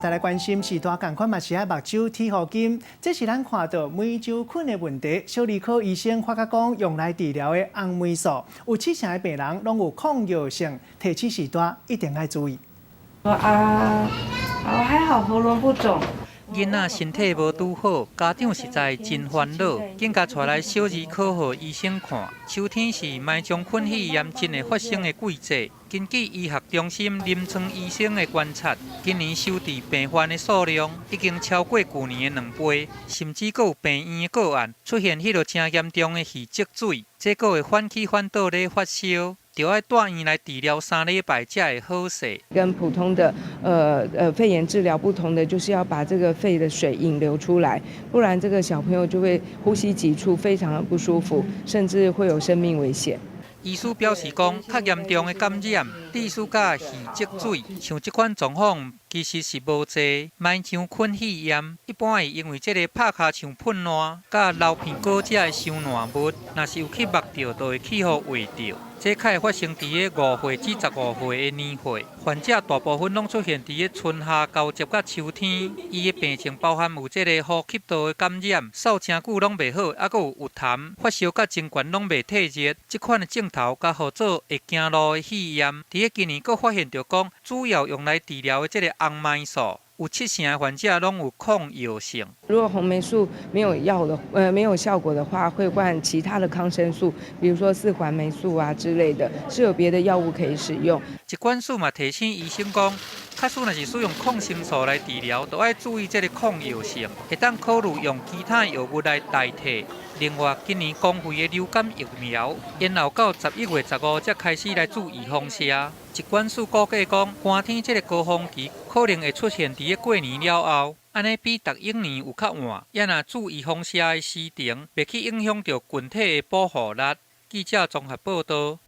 再來關心序大仝款嘛是愛目睭鐵予金，這是咱看著毛球菌的問題。小兒科醫生發覺講，用來治療的紅霉素，有七成的病人攏有抗藥性，提醒序大一定愛注意。啊，啊，還好喉嚨不腫。囡仔身體無拄好，家長實在真煩惱，緊共帶來小兒科予醫生看。秋天是霾漿菌肺炎真會發生的季節。根據醫學中心臨床醫生的觀察，今年收治病患的數量已經超過舊年的兩倍，甚至閣有病院的個案出現彼落誠嚴重的肺積水，這閣會反起反倒咧發燒，著愛蹛院來治療三禮拜才會好勢。跟普通的肺炎治療不同的，就是要把這個肺的水引流出來，不然這個小朋友就會呼吸急促，非常的不舒服，甚至會有生命危險。醫師表示講，較嚴重的感染，致使甲肺積水，像這款狀況其實是無濟。霾漿菌肺炎一般會因為這个拍跤手噴爛，佮流鼻果汁的傷爛物，若是有去目著，就會去予畫著。這較會發生佇个5歲至15歲的年歲，患者大部分攏出現佇个春夏交接佮秋天。伊的病情包含有這个呼吸道的感染，嗽誠久攏袂好，猶閣有痰、發燒佮真懸攏袂退熱。這款的症頭佮號做會行路的肺炎。佇个今年閣發現著講，主要用來治療的這个紅霉素，有七成的患者攏有抗藥性。如果紅霉素沒有藥的，沒有效果的話，會換其他的抗生素，比如說四環霉素啊之類的，是有別的藥物可以使用。疾管署嘛提醒醫生講，假使若是使用抗生素來治療，就愛注意這个抗藥性，會當考慮用其他藥物來代替。另外，今年公費的流感疫苗延後到11月15才開始來注預防射。疾管署估計講，寒天這个高峰期可能會出現佇个過年了後，按呢比逐往年有較晚。也若注預防射的時程，袂去影響著群體的保護力。記者綜合報導。